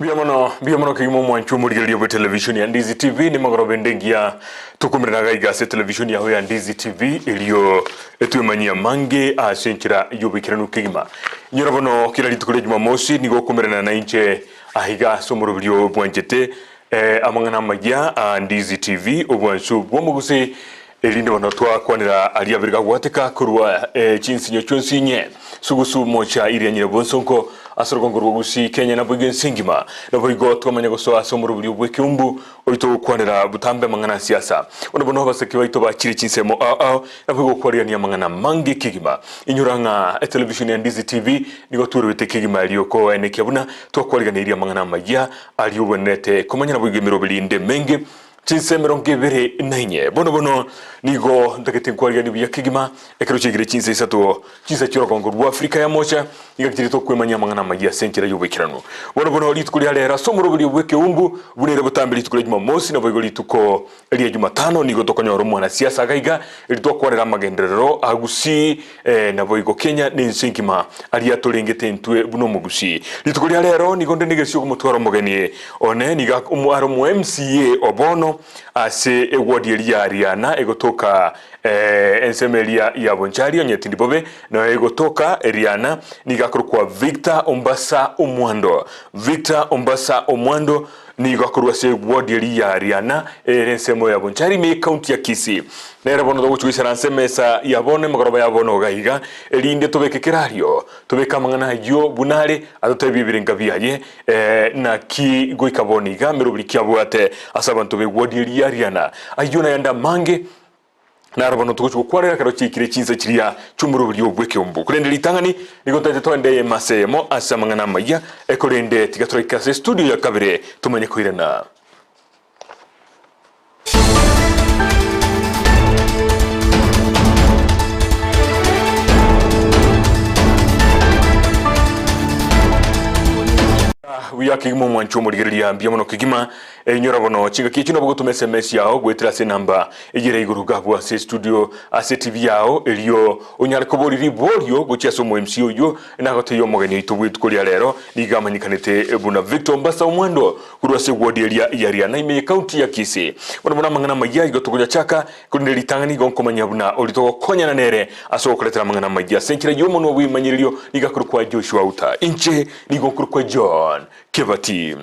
Mbuya mono, mbuya mono kegima omwanchwa omorigereria bwe television ya Ndizi TV, nimagoroba ende engiya tokomerana iga iga ase television yao ya Ndizi TV erio etwemanyie amange ase enchera y'oboikeranu kegima. Inyora bono kera rituko ria Jumamosi nigo okomerana nainche aiga ase omoroberio bwanchete eh, amang'ana amaya a Ndizi TV obwansu bw'omogusii Erinde bono twakwanera aria abere gagwateka korwa chinsinyo chionsi inye, sugusu mocha iria nyire bonsonko ase orogongo rwa Gusii, Kenya naboigo ense engima. Naboigo twamanya gosoa ase omoroberio bw'ekeumbu oito gokwanera botambe amang'ana a siasa. Bono bono abasake baito bachire chinsemo ao ao naboigo gokwarigania amang'ana amange kegima. Inyora ng'a etelevisheni ya Ndizi TV nigo twerwete kegima erio koenekia buna twakwariganeirie amang'ana amayia aria obwenerete komanya naboigo emeroberi ende emenge Chinsa 24. Bono bono nigo ntagete nkwariganie buya kegima, ekero chiaikire chinsa isato, chinsa chi'orogongo rw'Afrika ya Mocha, nigo chiria tokwemanyia amang'ana amayia ase enchera y'oboikeranu. Bono bono rituko ria rero ase omoroberio bw'ekeumbu, buna ere botambe rituko ria Jumamosi, naboigo rituko ria Jumatano nigo tokonyora omwanasiasa iga iga, erio twakwanera amagenderero a Gusii, naboigo Kenya na ense engima aria torengete intwe buna omogusii. Rituko ria rero nigo nde negesio gomotwara omogeni one nigo are omo MCA o bono ase eward eria ya Riana egotoka ensemo eria ya Bonchari onye tindi bobe noyo egotoka Riana nigo akorokwa Victor Ombasa Omwando. Victor Ombasa Omwando Nigo akorwa ase ewodi eria ya Riana ere ensemo ya Bonchari ime y'ecounty ya Kisii. Nere bono togochia goisaransa emesa ya bono emegoroba ya bono iga iga, erinde tobeke kerario, tobeke amang'ana ayio buna are, atotebie ebirenga biaye, naki goika bono iga meroberi ki abwate ase abanto b'ewodi eria ya Riana. Ayio nayande amange. Naro bono togochia gokwanera ekero chiaikire chinsa chiria chi'omoroberio bw'ekeombe. Korende ritang'ani nigo ntaete toende eyemo ase eyemo ase amang'ana amayia, korende tiga toraike ase estudio ya kabere tomanye koirana. Buya kegima omwancho omorigereria mbuya mono kegima. Inyora bono chingaki echio nabo gotoma SMS yao goetera ase enamba eyere igoro gabwo ase studio ase TV yao erio onyare koboria riborio gochia ase omo MC oyio nagotebia omogeni oito bw'etuko ria rero nigo amanyekanete buna Victor Ombasa Omwando korwa ase ward eria ya Riana ime ye county ya Kisii. Bono bono amang'ana amaya igo togoyachaka korende ritang'ani igo nkomanya buna oria togokonyana nere ase ogokoretera amang'ana amaya ase enchera y'omonwa bw'emanyererio nigo akorokwa Joshua Outa inche nigo nkorokwa John Kebati.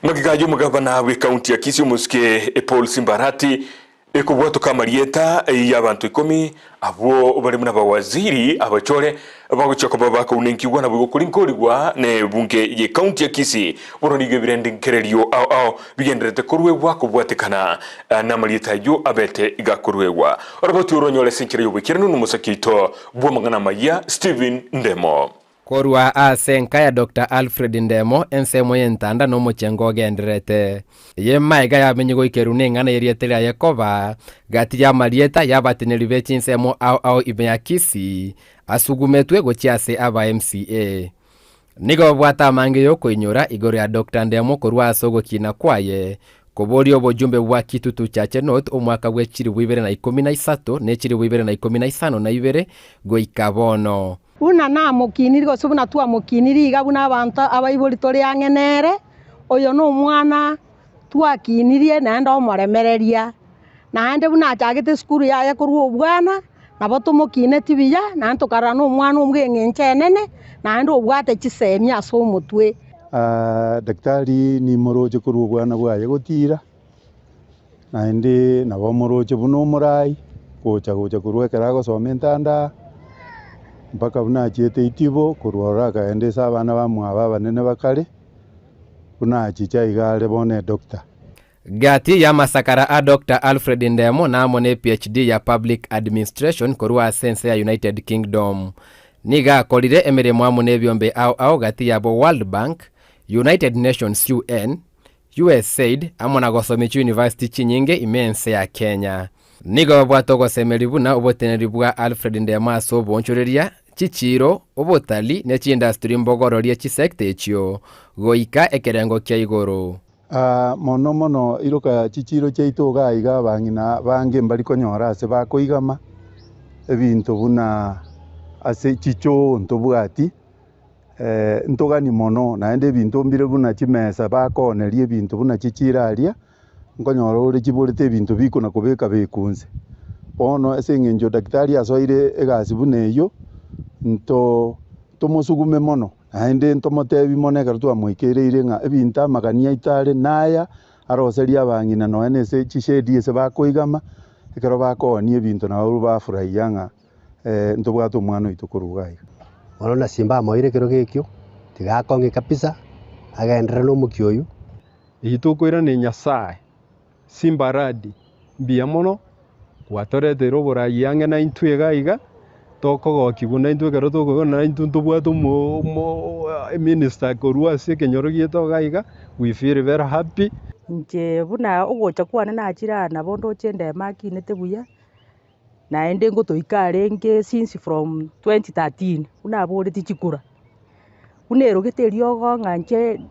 Magega y'omogabana bw'ekaunti ya Kisii omosike Paul Simbarati ekobwatoka amarieta y'abanto ikomi abwo bare buna abawaziri abachore bagochia koba bakounenkigwa naboigo korinkorigwa n'ebunge y'ekaunti ya Kisii. Bono nigo ebirengererio ao ao bigendererete koruegwa kobwatekana namarieta ayio abete gakoruegwa. Oroboti oro onyore ase enchera y'oboikeranu nomosaki oito bw'amang'ana amayia Stephen Ndemo. Korwa ase enka ya Doctor Alfred Ndemo, ensemo y'entanda na omochengo ogendererete. Eye maega yamenye goikerwa neng'ana y'erieta riaye koba gati y'amarieta y'abateneneri be chinsemo ao ao ime ya Kisii, asugumetwe gochia ase aba MCA. Nigo babwate amange y'okoinyora igoro ya Doctor Ndemo korwa ase ogokina kwaye koboria obojumbe bwa Kitutu Chache North omwaka bwe chilifu ibere na ikomi na isato ne chilifu ibere na ikomi na isano na ibere goika bono. Buna namokiniri, gose buna twamokiniri iga buna abanto abaibori tore ang'e nere, oyo nomwana twakinirie naende omoremereria. Naende buna achagete esukuru yaye korwa obwana, nabo tomokineti buya, naende tokarora na omwana bw'eng'encho enene, naende obwate chisemi ase omotwe. Daktari nimoroche korwa obwana bwaye gotira, Naende nabo omoroche buna omorai, gocha gocha korwa ekero agosoma entanda, mpaka buna achiete itibo, korwa ororo akaenda ase abana bamwabo abanene bakare, buna achiche iga are bono edoctor. Gati y'amasakara a Doctor Alfred Ndemo na amo ne PhD ya Public Administration korwa ase ense ya United Kingdom. Nigo akorire emeremo amo nebiombe ao ao gati yabo World Bank, United Nations UN, USAID, amo na gosomia chiyunivasiti chinyinge ime ense ya Kenya. Nigo babwate ogosemeria buna oboteneneri bwa Alfred Ndemo ase oboonchoreria, chichiiro, obotali ne chiindasturi mbogororie chisekta echio goika ekerengo kia igoro. Mono mono iroka chichiiro chiaito iga aiga abang'ina bange mbari konyora ase bakoigama ebinto buna ase chichoo ntobwati. Ntogani mono, naende ebinto mbire buna chimesa bakooneria ebinto buna chichira aria, nkonyora ore chiborete ebinto bikona kobeka beka inse. Bono ase eng'encho daktari asoire egasi buna eyio, nto tomosugume mono, naende ntomotebi mono ekero twamoikereire ng'a ebinto amagani aito are naya, aroserie abang'ina nonya na ase chishedi ase bakoigama, ekero bakoonia ebinto nabo bafurahia ng'a ntobwate omwana oito korwa iga iga. Bono na simba amoire ekerogo ekio, tiga akong'e kabisa, agenderere nomokia oyio. Eyio tokoirania Nyasae, Simba Aradi, mbuya mono gwatoreteire oborayi ang'e naintwe iga iga, tokogokigwa naintwe ekero tokoigwa naintwe ntobwate omo omo eminister korwa ase ekenyoro giaito iga iga, we feel very happy. Inche buna ogocha kwane nachire aa nabo ndoche ndema akinete buya, Naende ngotoika arenge since from 2013 buna aboreti chikura, buna erogete eriogo ng'a inche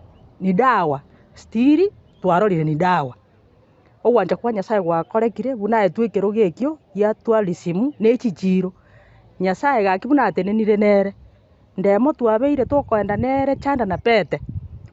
ni dawa, still twarorire ni dawa. Ogwancha kwa Nyasaye gwakorekire buna aetwe ekerogo ekio gia tourism na echichiro, Nyasaye gaki buna atenenire nere, ndemo twabeire tokoenda nere chanda na pete,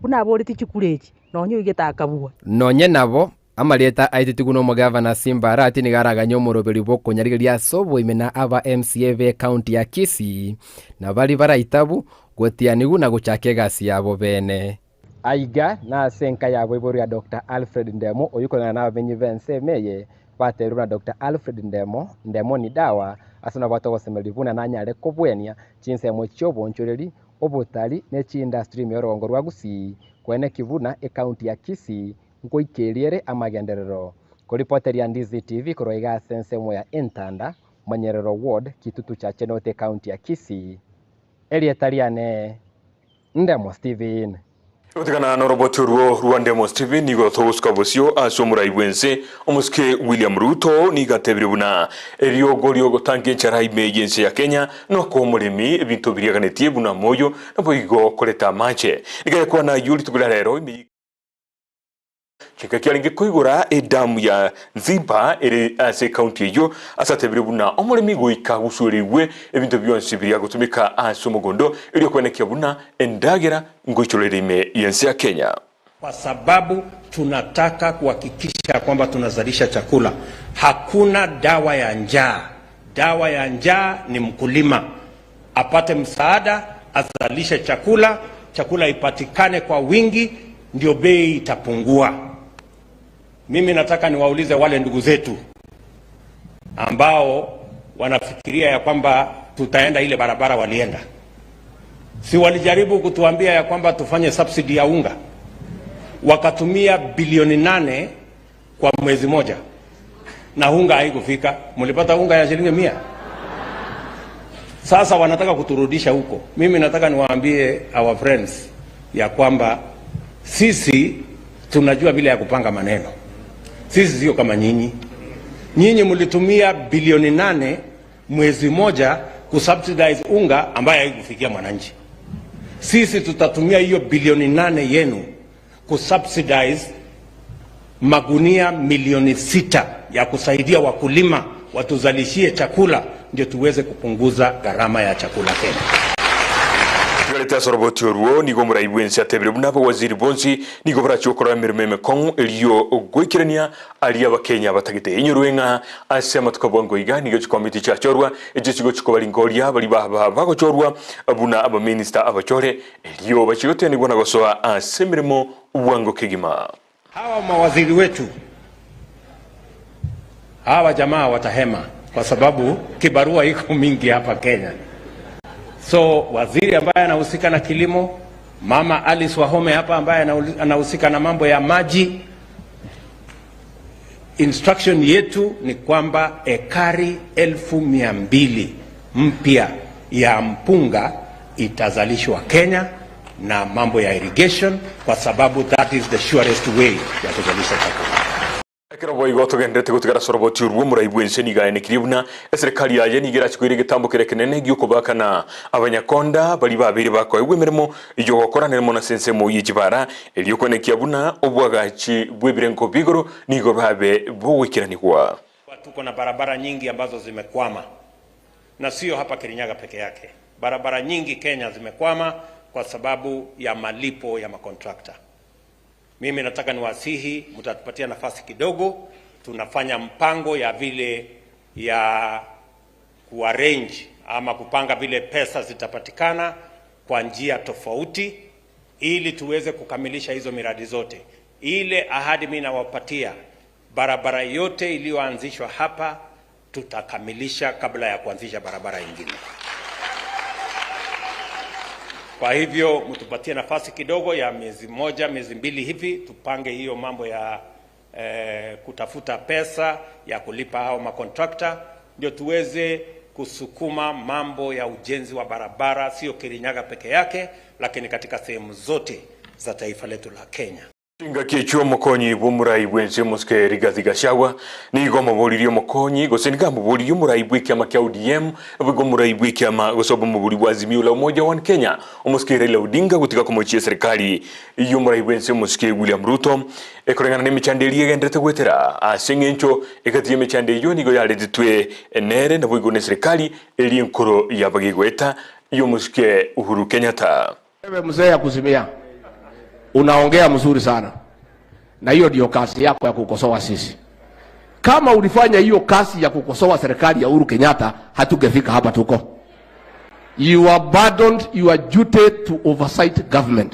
buna aboreti chikura echi, nonye oigete akabua. Nonye nabo, Amarieta aetetigwe nomogavana Simba Arati nigo araganye omoroberi bw'okonyarigereria ase oboime na aba MCA be county ya Kisii na baria baraitabu gotianigwa na gochaka egasi yabo bene. Aiga nase enka yaboiborwa ya Doctor Alfred Ndemo oyio koreng'ana nabamenyi b'ensemo eye batebirie buna Doctor Alfred Ndemo, Ndemo ni dawa, ase nabwate ogosemeria buna nanyare kobwenia chinsemo chi'obonchoreri, obotari ne chiindustry ime y'orogongo rwa Gusii koeneki buna ecounty ya Kisii Nkoikerie ere amagenderero. Koripoteria Ndizi TV korwa iga ase ensemo ya Entanda, Monyerero Ward, Kitutu Chache North Ecounty ya Kisii. Erieta riane Ndemo Steven. Gotigana noroboti orwo rwa Ndemo Steven nigo togosuka bosio ase omorai bw'ense omosike William Ruto nigo atebire buna eriogo riogotanga enchara ime y'ense ya Kenya nokoa omoremi ebinto biria aganetie buna amoyo naboigo koreta amache. Nigo ayekwana ayio rituko ria rero ime ye. Chingaki kiarenge koigora edamu ya Nzimba ere ase ekaunti eyio, ase atebire buna omoremi goika agusuerigwe ebinto bionsi biria agotumeka ase omogondo erio kwenekia buna endagera ngoichorere ime y'ense ya Kenya. Kwa sababu tunataka kuhakikisha kwamba tunazalisha chakula. Hakuna dawa ya njaa. Dawa ya njaa ni mkulima apate msaada, azalishe chakula, chakula ipatikane kwa wingi, ndio bei itapungua. Mimi nataka niwaulize wale ndugu zetu ambao wanafikiria ya kwamba tutaenda ile barabara walienda, si walijaribu kutuambia ya kwamba tufanye subsidy ya unga, wakatumia bilioni 8 kwa mwezi moja na unga haikufika. Mlipata unga ya shilingi 100? Sasa wanataka kuturudisha huko. Mimi nataka niwaambie our friends ya kwamba sisi tunajua vile ya kupanga maneno. Sisi sio kama nyinyi. Nyinyi mlitumia bilioni 8 mwezi moja kusubsidize unga ambaye haikufikia mwananchi. Sisi tutatumia hiyo bilioni 8 yenu kusubsidize magunia milioni 6 ya kusaidia wakulima watuzalishie chakula ndio tuweze kupunguza gharama ya chakula Kenya. Tigarete ase oroboti orwo nigo omorai bw'ense atebire buna abawaziri bonsi nigo barachie gokora emeremo emekong'u erio goikerania aria Abakenya batagete. Inyorwe ng'a ase amatuko abwango iga nigo chikomiti chiachorwa echio chigochia kobaringoria baria baba bagochorwa buna abaminista abachore erio bachie gotenigwa na gosoa ase emeremo bwango kegima. Hawa mawaziri wetu hawa jamaa watahema kwa sababu kibarua iko mingi hapa Kenya. So waziri ambaye anahusika na kilimo, Mama Alice Wahome hapa ambaye anahusika na mambo ya maji, instruction yetu ni kwamba ekari 200,000 mpya ya mpunga itazalishwa Kenya na mambo ya irrigation, kwa sababu that is the surest way ya kuzalisha chakula. Ekero boigo togendererete gotigara ase oroboti orwo, omorai bw'ense nigo aenekirie buna eserekari yaye nigo erache koira egetambo keria ekenene gi'okobaakana abanyakonda baria babeire bakoegwa emeremo y'ogokora neremo nase ensemo ye chibara, erio koenekia buna obwagachi bw'ebirengo bi'igoro nigo babe bogoikeranigwa. Tuko na barabara nyingi ambazo zimekwama, na sio hapa Kirinyaga peke yake. Barabara nyingi Kenya zimekwama kwa sababu ya malipo ya makontrakta. Mimi nataka niwasihi, mtatupatia nafasi kidogo, tunafanya mpango ya vile ya kuarrange ama kupanga vile pesa zitapatikana kwa njia tofauti ili tuweze kukamilisha hizo miradi zote. Ile ahadi mimi nawapatia, barabara yote iliyoanzishwa hapa tutakamilisha kabla ya kuanzisha barabara ingine. Kwa hivyo mtupatie nafasi kidogo ya miezi moja, miezi mbili hivi, tupange hiyo mambo ya eh, kutafuta pesa ya kulipa hao makontrakta, ndio tuweze kusukuma mambo ya ujenzi wa barabara, sio Kirinyaga peke yake, lakini katika sehemu zote za taifa letu la Kenya. Chingaki echio omokonyi bw'omorai bw'ense omosike Rigathi Gachagua nigo amoboririe omokonyi gose nigo amoboririe omorai bw'ekiama kia ODM boigo omorai bw'ekiama gose obomobori bwa Azimio la Umoja One Kenya omosike Raila Odinga gotiga komochia eserikali y'omorai bw'ense omosike William Ruto ekoreng'ana n'emechando eria egenderete goetera ase eng'encho egati y'emechando eyio nigo yaretetwe nere naboigo n'eserikali eria enkoro yabagegoeta y'omosike Uhuru Kenyatta. Wewe mzee ya kuzimia, unaongea mzuri sana, na hiyo ndio kazi yako ya kukosoa sisi. Kama ulifanya hiyo kazi ya kukosoa serikali ya Uhuru Kenyatta, hatungefika hapa tuko. You abandoned your duty to oversight government.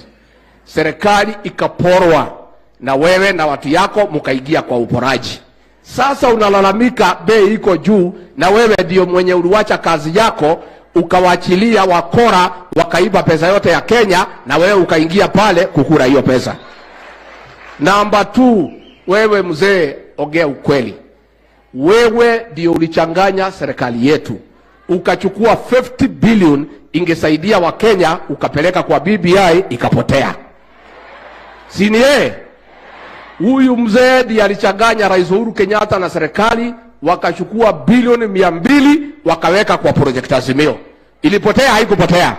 Serikali ikaporwa na wewe na watu yako mkaingia kwa uporaji. Sasa unalalamika bei iko juu, na wewe ndio mwenye uliwacha kazi yako ukawachilia wakora wakaiba pesa yote ya Kenya, na wewe ukaingia pale kukura hiyo pesa. Namba 2, wewe mzee, ongea ukweli. Wewe ndio ulichanganya serikali yetu, ukachukua 50 billion ingesaidia Wakenya, ukapeleka kwa BBI ikapotea. Si ni yeye? Huyu mzee ndiye alichanganya Rais Uhuru Kenyatta na serikali, wakachukua bilioni 200 wakaweka kwa project Azimio. Ilipotea haikupotea?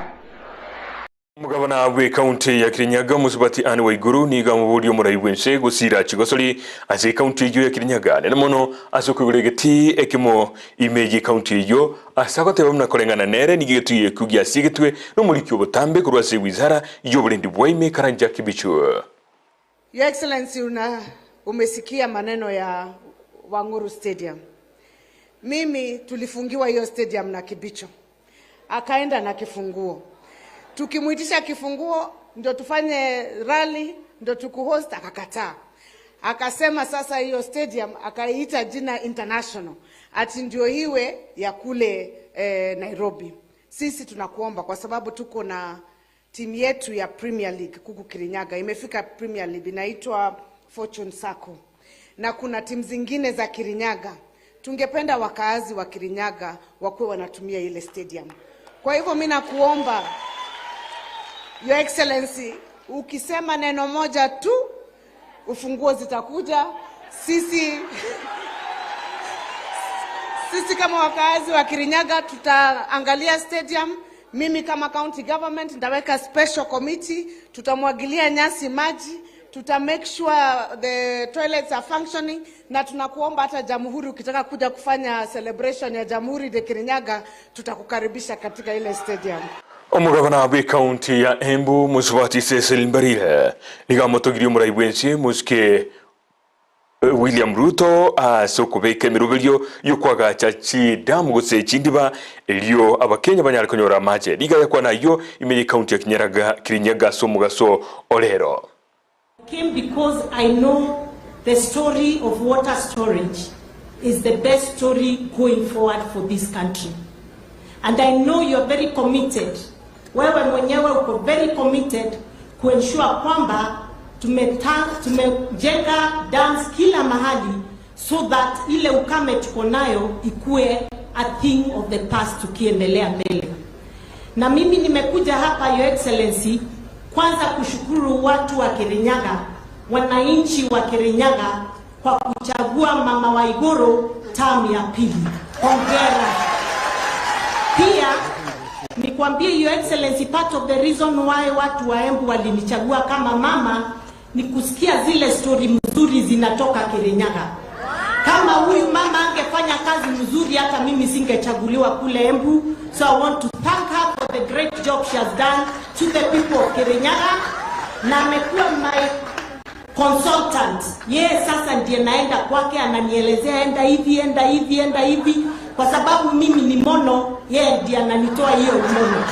Omogabana bw'ekaunti ya Kirinyaga Omosubati Anne Waiguru nigo amoborie omorai bw'ense gosira chigosori ase ekaunti eyio ya Kirinyaga nene mono ase okoigora egetii ekemo ime y'ekaunti eyio ase agoteba buna koreng'ana nere nigo egetii ekio giasiegetwe nomoriki obotambe korwa ase ewizara y'oborendi bwa ime Karanja Kibichu. Your Excellency, una, umesikia maneno ya Wanguru Stadium. Mimi tulifungiwa hiyo stadium na Kibicho, akaenda na kifunguo. Tukimuitisha kifunguo ndio tufanye rally ndio tukuhost, akakataa. Akasema sasa hiyo stadium akaiita jina international, ati ndio iwe ya kule eh, Nairobi. Sisi tunakuomba kwa sababu tuko na timu yetu ya Premier League kuku Kirinyaga imefika Premier League inaitwa Fortune Sacco, na kuna timu zingine za Kirinyaga. Tungependa wakaazi wa Kirinyaga wakuwe wanatumia ile stadium. Kwa hivyo mimi nakuomba Your Excellency, ukisema neno moja tu ufunguo zitakuja. Sisi sisi kama wakaazi wa Kirinyaga tutaangalia stadium. Mimi kama county government nitaweka special committee, tutamwagilia nyasi maji, tuta make sure the toilets are functioning, na tunakuomba hata jamhuri, ukitaka kuja kufanya celebration ya Jamhuri de Kirinyaga, tutakukaribisha katika ile stadium. Omogabana bw'ekaunti ya Embu Mosubati Cecil Mbarire nigo amotogirie omorai bw'ense mosike William Ruto ase okobeka emeroberio y'okwagacha chidamu gose chindiba erio abakenya banyare konyora amache. Nigo ayakwana ayio ime y'ekaunti ya Kinyaraga Kirinyaga ase omogaso orero. Came because I know the story of water storage is the best story going forward for this country. And I know you're very committed. Wewe mwenyewe uko very committed kuensure kwamba tumejenga dams kila mahali so that ile ukame tuko nayo ikue a thing of the past tukiendelea mbele. Na mimi nimekuja hapa Your Excellency kwanza kushukuru watu wa Kirinyaga, wananchi wa Kirinyaga kwa kuchagua Mama Waiguru term ya pili. Hongera. Pia nikwambie Your Excellency, part of the reason why watu wa Embu walinichagua kama mama ni kusikia zile story mzuri zinatoka Kirinyaga. Kama huyu mama angefanya kazi mzuri, hata mimi singechaguliwa kule Embu. So I want to thank her for the the great job she has done to the people of Kirinyaga na amekuwa my consultant. Yeye sasa ndiye naenda kwake, ananielezea enda hivi, enda hivi, enda hivi, kwa sababu mimi ni mono, yeye ndiye ananitoa hiyo umono.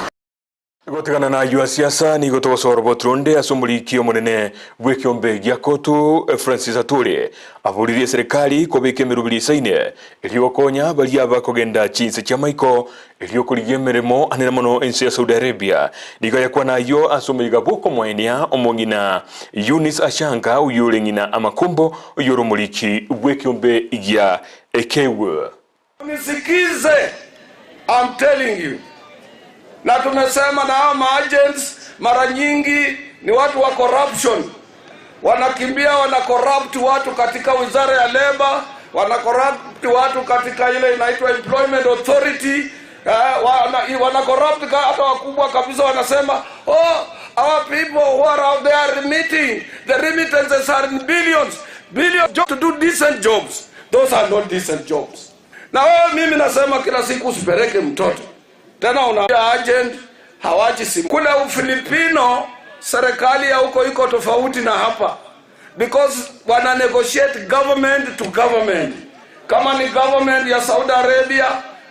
Gotigana na aywo a siasa nigo togosoa oroboti ronde ase omoriki omonene bw'ekeombe gia Kotu Francis Atwoli aboririe eserekari kobeka emeroberi esaine erio gokonya baria bakogenda chinse chi'amaiko erio korigia emeremo anene mono ense ya Saudi Arabia. Nigo ayakwana ayio ase omoiga bw'okomoenia omong'ina Eunice Ashanga oyio ore ng'ina amakumbo oyio ore omoriki bw'ekeombe gia Ekew. Nisikize, I'm telling you. Na tumesema na hawa maagents mara nyingi ni watu wa corruption, wanakimbia wana corrupt watu katika wizara ya labor, wana corrupt watu katika ile inaitwa employment authority eh, wana, wana corrupt hata wakubwa kabisa wanasema oh, our people who are out there remitting the remittances are in billions billions to do decent jobs those are not decent jobs. Na wewe mimi nasema kila siku usipeleke mtoto tena, una agent hawachi simu. Kule Ufilipino serikali ya huko iko tofauti na hapa, because wana negotiate government to government. Kama ni government ya Saudi Arabia,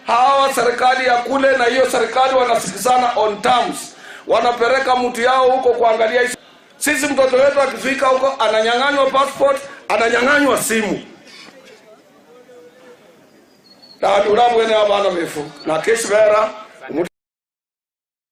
hawa serikali ya kule na hiyo serikali wanasikizana on terms, wanapeleka mtu yao huko kuangalia. Sisi mtoto wetu akifika huko ananyang'anywa passport, ananyang'anywa simu na abana befu na keshibera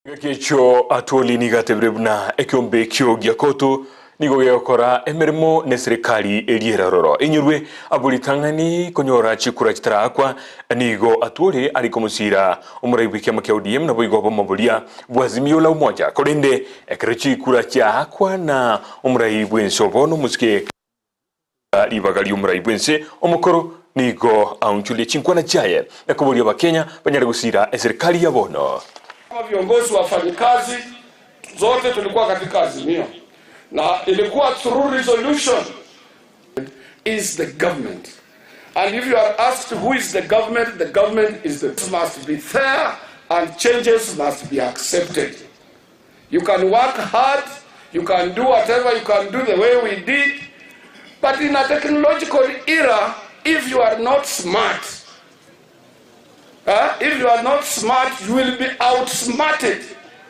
Ngaki ekio Atwoli nigo atebire buna ekeombe ekio gia Kotu nigo gegokora emeremo ne serikali eria ere ororo enyorwe abwo ritang'ani konyora chikura chitaraakwa. Nigo Atwoli are komosira omorai bw'ekiama kia ODM naboigo obomo boria bwa Azimio la Umoja korende ekero chikura chiaakwa na omorai bwense obo nomosike Ribaga ri'omorai bw'ense omokoro nigo aonchorie chinkwana chiaye na koboria Abakenya banyare gosiira eserikari ya bono. Kama viongozi wafanyikazi zote tulikuwa katika Azimio na ilikuwa through resolution is the government and if you are asked who is the government the government is the must be fair and changes must be accepted you can work hard you can do whatever you can do the way we did but in a technological era if you are not smart uh, if you are not smart you will be outsmarted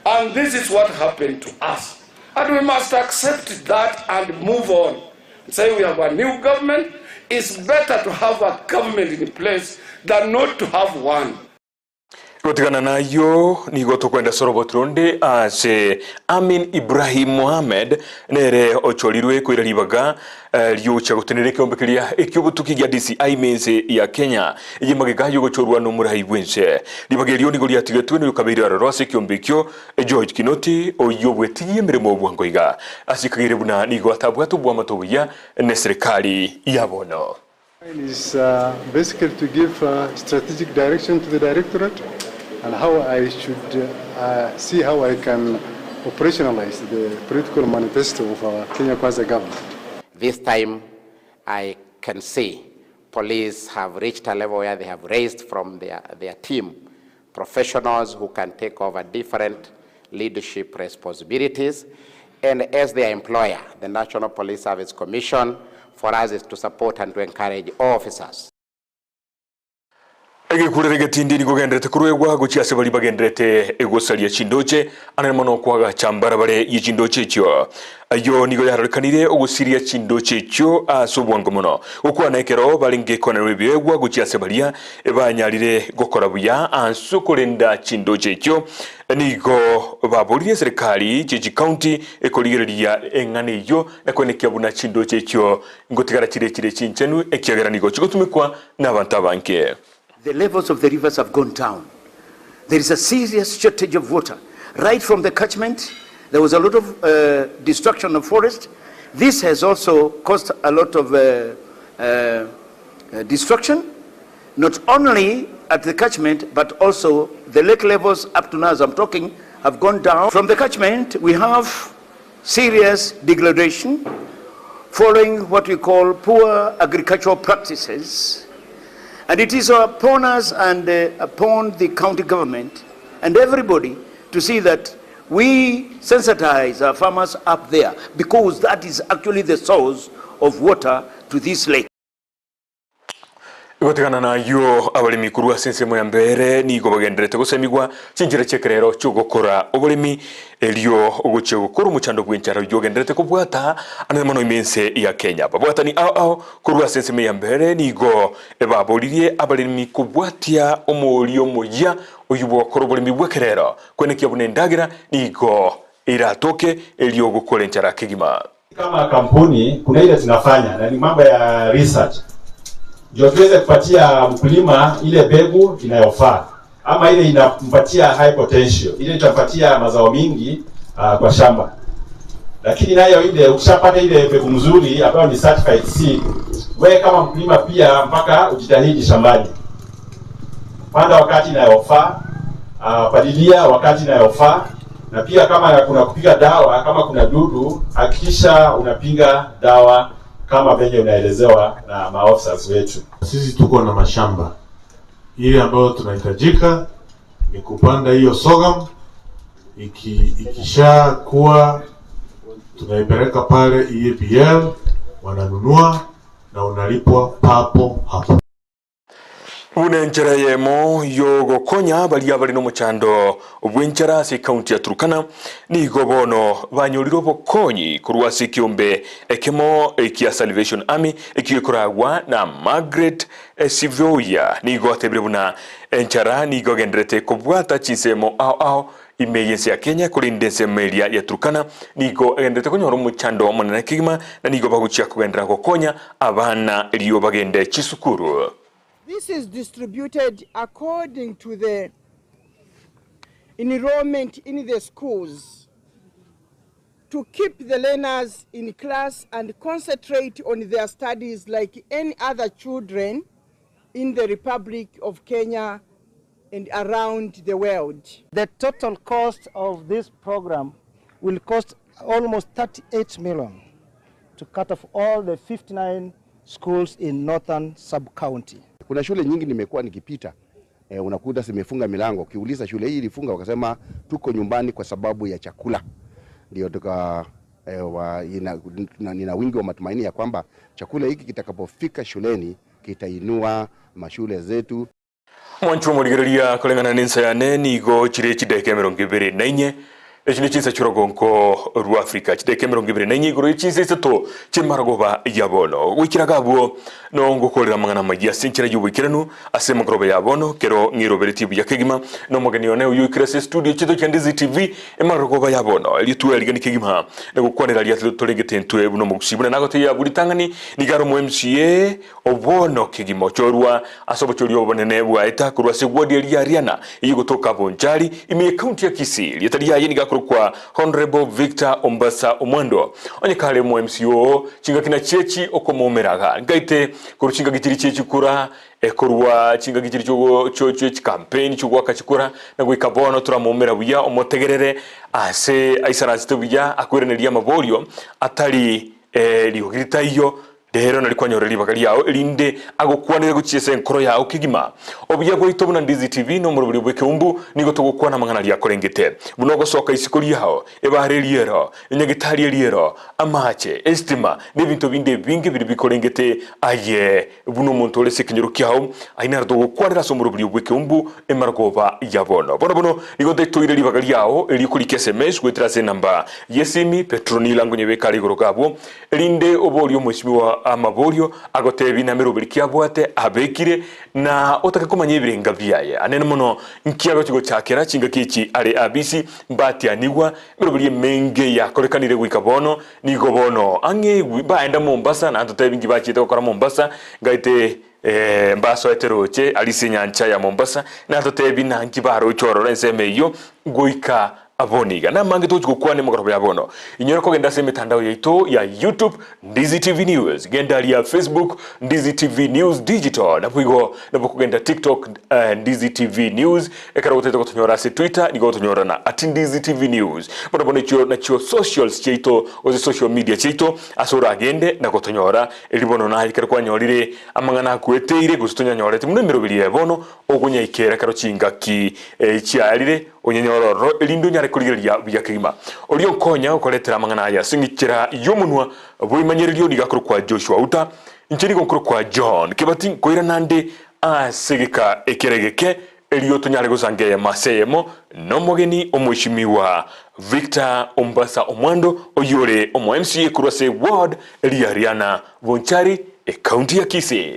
and this is what happened to us and we must accept that and move on say we have a new government it's better to have a government in place than not to have one Gotigana nayio nigo tokwenda ase oroboti ronde ase Amin Ibrahim Mohamed nere ochorirwe koira ribaga riocha gotenera ekeombe keria ekiobotuki gia DCI mense ya Kenya eye magega yogochorwa nomorai bwense. Ribaga erio nigo riatigetwe noyokabeire aroro ase ekeombe ekio George Kinoti oyio bwetigie emeremo bwango iga ase ekageire buna nigo atabwate oboamato obuya neserikali ya bono. Mine is uh, basically to give uh, strategic direction to the directorate and how I should uh, see how I can operationalize the political manifesto of our Kenya Kwanza government. This time, I can see police have reached a level where they have raised from their, their team professionals who can take over different leadership responsibilities. And as their employer, the National Police Service Commission, for us is to support and to encourage all officers. Egekurere getindi nigo genderete koruegwa gochia ase baria bagenderete gosaria chindoche, anene mono koagacha mbarabare ye chindoche echio. Ayio nigo yarorekanire ogosiria chindoche echio ase obwango mono. Gokwana ekero barenge koenerwa ebiegwa gochia ase baria banyarire gokora buya ase okorenda chindoche echio, nigo baboririe eserekari chie chikaunti ekorigereria eng'ana eyio na koenekia buna chindoche echio ngotigara chire chire chinchenu ekiagera nigo chigotumekwa nabanto abange. The levels of the rivers have gone down. There is a serious shortage of water. Right from the catchment, there was a lot of uh, destruction of forest. This has also caused a lot of uh, uh, uh, destruction, not only at the catchment, but also the lake levels up to now, as I'm talking, have gone down. From the catchment, we have serious degradation following what we call poor agricultural practices. And it is upon us and uh, upon the county government and everybody to see that we sensitize our farmers up there because that is actually the source of water to this lake. Gotigana nayio, abaremi korwa ase ensemo ya mbere nigo bagendererete gosemigwa chinchera chi'ekerero chi'ogokora oboremi, erio ogochia gokora omochando bw'enchara oyio ogendererete kobwata anene mono ime ense ya Kenya. Ababwatani ao ao korwa ase ensemo ya mbere nigo baboririe abaremi kobwatia omoerio omoyia oyio bw'ogokora oboremi bw'ekerero, kwenekia buna endagera nigo eratoke erio gokora enchara kegima. Kama kampuni kuna ile tunafanya na ni mambo ya research ndio tuweze kupatia mkulima ile mbegu inayofaa ama ile inampatia high potential, ile itampatia mazao mingi uh, kwa shamba. Lakini nayo ile ukishapata ile mbegu mzuri ambayo ni certified seed, wewe kama mkulima pia mpaka ujitahidi shambani, panda wakati inayofaa, uh, palilia wakati inayofaa, na pia kama kuna kupiga dawa, kama kuna dudu, hakikisha unapiga dawa kama venye unaelezewa na maofisa wetu. Sisi tuko na mashamba ile ambayo tunahitajika ni kupanda hiyo sorghum. Iki, ikisha kuwa tunaipeleka pale EABL wananunua na unalipwa papo hapo. Buna enchera eyemo y'ogokonya baria bare nomochando bw'enchara ase ekaunti ya Turkana, nigo bono banyorire obokonyi korwa ase ekiombe ekemo ekia Salvation Army ekio gekoragwa na Margaret Sivoia. Nigo atebire buna enchara nigo egenderete kobwata chinsemo ao ao Ime y'ense ya Kenya, korende ensemo eria ya Turkana nigo egenderete konyora omochando omonene kegima, na nigo bagochia kogenderera gokonya abana erio bagende chisukuru. This is distributed according to the enrollment in the schools to keep the learners in class and concentrate on their studies like any other children in the Republic of Kenya and around the world. The total cost of this program will cost almost 38 million to cut off all the 59 schools in Northern Sub-County. Kuna shule nyingi nimekuwa nikipita e, unakuta zimefunga milango. Ukiuliza shule hii ilifunga, wakasema tuko nyumbani kwa sababu ya chakula. Ndio tuka e, wa, ina, nina wingi wa matumaini ya kwamba chakula hiki kitakapofika shuleni kitainua mashule zetu. Mwanche omorigereria koreng'ana nensa yane nigo chire chidaeka emerongo ebere na inye, echi ne chinsa chi'orogonko rwa Afrika, chidaeka emerongo ebere na inye igoro ye chinsa isato chi'emarogoba ya bono. Goikera iga abwo no ngokorera amang'ana amayia ase enchera y'oboikeranu ase emagoroba ya bono, kero ng'iroberetie buya kegima na omogeni one oyio oikire ase estudio chiaito chia Ndizi TV emarogoba ya bono, erio tweriganie kegima na gokwanera aria torengete intwe buna omogusii. Buna nagotebia abwo ritang'ani, nigo are omo MCA Obono kegima ochorwa ase obochori obonene bwaeta korwa ase ward eria ya Riana eyio gotoka Bonchari ime ye county ya Kisii. Rieta riaye nigo akorokwa Honourable Victor Ombasa Omwando. Onye kare omo MC oo chingaki na chiechi okomoumera iga nkaite korwa chingaki chiria chie chikura korwa chingaki chiria chiogo chio chie chikampeni chiogoaka chikura na goika bono toramoumera buya omotegerere ase aisaransete buya akoiraneria amaborio atari riogi ritaiyo Rero nari kwanyora ribaga riao, erinde agokwanere gochia ase enkoro yao kegima. Obuya bwaito buna Ndizi TV na omoroberi bw'ekeumbu nigo togokwana amang'ana aria akorengete, buna ogosoka isiko riao, ebara eriero, enyagetari eriero, amache, esitima, na ebinto binde ebinge biria bikorengete aye buna omonto ore ase ekenyoro kiao. Ayio naro togokwanera ase omoroberi bw'ekeumbu emarogoba ya bono. Bono bono nigo ntatoire ribaga riao erio korika sms goetera ase enamba y'esimi, Petronila ngonyebeke are igoro gabwo, Erinde oborie omwesimiwa amaborio, agoteebie nameroberi ki abwate, abekire, na otake komanya ebirenga biaye. Anene mono nki agochia gochakera chingaki echi are abisi, mbatianigwa, emeroberi emenge yakorekanire goika bono, nigo bono ang'e baenda Mombasa, na ntotebi nki bachiete gokora Mombasa, ngaete mbasoete roche aria ase enyancha ya Mombasa, na ntotebi nanki baroche ororo ensemo eyio goika Abwo niga namange togochia gokwana emegoroba ya bono. Inyora kogenda ase emetandao yaito ya YouTube, Ndizi TV News, genda aria Facebook, Ndizi TV News Digital, naboigo nabo kogenda TikTok, Ndizi TV News, ekero gotagete gotonyora ase Twitter nigo gotonyora na at Ndizi TV News. Bono bono echio nachio socials chiaito gose social media chiaito ase oragende na gotonyora erio bono naye ekero kwanyorire amang'ana akoeteire gose tonyanyoreti buna emeroberi eye bono ogonyaikera ekero chingaki chiarire. Onyenyore ororo, erinde onyare korigereria buya kegima. Oria onkonya gokoretera amang'ana aya ase eng'ichera y'omonwa bw'ebimanyererio nigo akorokwa Joshua Uta, inche nigo nkorokwa John Kebati, nkoirana nde ase egeka ekere egeke, erio tonyare gosanga eyemo ase eyemo nomogeni omweshimiwa Victor Ombasa Omwando, oyio ore omo MCA korwa ase ward Riariana Bonchari, ekaunti ya Kisii.